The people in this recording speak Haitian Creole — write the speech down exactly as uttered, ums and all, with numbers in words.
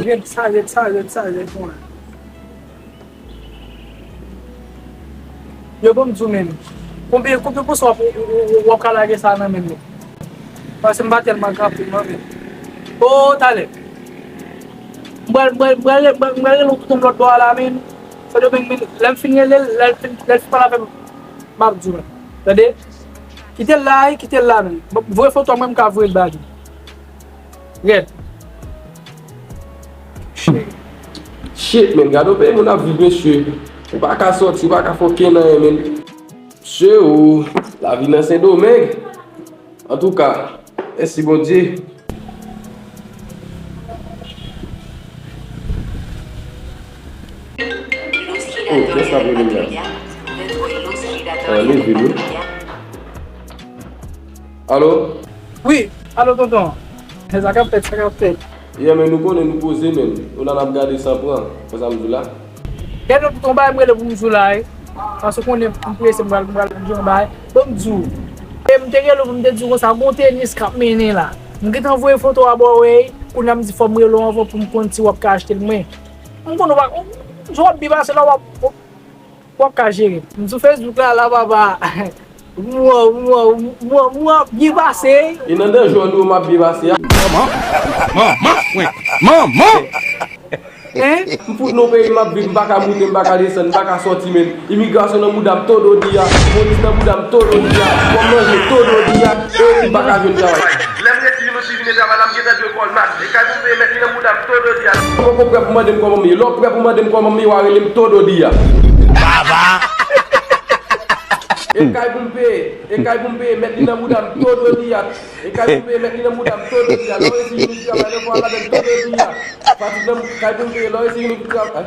Rèd sa, rèd sa, rèd sa, rèd sa, rèd mwen. Yo, bon, m di w menm. Konbyen, konbyen pou sa w ap, w ap ka lage sa nan men m? Paske m pa tèlman kanpe, non, men. O, talè. M pral, m pral, m pral, m pral, m pral rele w pou yon lòt bò a la, men. Sendomeng, men, lè m fin rele l, lè l fin, lè l fin pale avè m, m ap di w, men. Tande? Kite l la, wi, kite l la, men. Bon, voye foto a, mwen, m ka voye l ba li. Rèd. Shit, men, gade yon peyi moun ap viv, mesye. Ou pa ka sòti, ou pa ka fè okenn anyen, men. Mesye, o, lavi nan Sendomeng. Antouka, mèsi Bondye. Oh, kiyès k ap rele m la? Ah, leve, wi. Alo? Wi, alo, tonton. Sa k ap fèt, sa k ap fèt? Yeah, men, nou konnen nou poze, men. Nou la n ap gade san pran. Konsa m di w la. Gade, tonton, bay m rele pou m di w la, wi. Paske w konnen m prese, m pral, m pral di w yon bagay. Bon, m di w. E m te rele w pou m te di w konsa, gon tenis k ap mennen la. M gentan voye foto a ba w, wi. Kounye a m di fò m rele w anvan pou m konn si w ap ka achte l mwen. M konn w pa, jan w ap byen pase la, w ap, w ap ka jere. M sou Facebook la, la, papa. Mwen, mwen, mwen, mwen ap byen pase. E nan danje w nou, m ap byen pase a. Manman! Manman! Manman! Hein? M fout nan peyi m ap viv, m pa ka moute, m pa ka desann, m pa ka sòti menm. Imigrasyon nan mouda m todo dia, polis nan mouda m todo dia, pou m manje todo dia, e m pa ka jwenn travay. Lè m resi vin osi vin travay la, m gentan di yo kòl m ap, e kay pou m peye mèt li nan mouda m todo dia. Ou poko prè pou mande m kòman m ye. Lè w prè pou mande m kòman m ye, w a rele m todo dia. Baba! E kay pou m peye, e kay pou m peye, mèt li nan mouda m todo dia. E kay pou m peye, mèt li nan mouda m todo dia. Lè w resi vin travay, lè w fè madanm todo dia. Fatig nan kay pou m peye, lè w resi vin travay.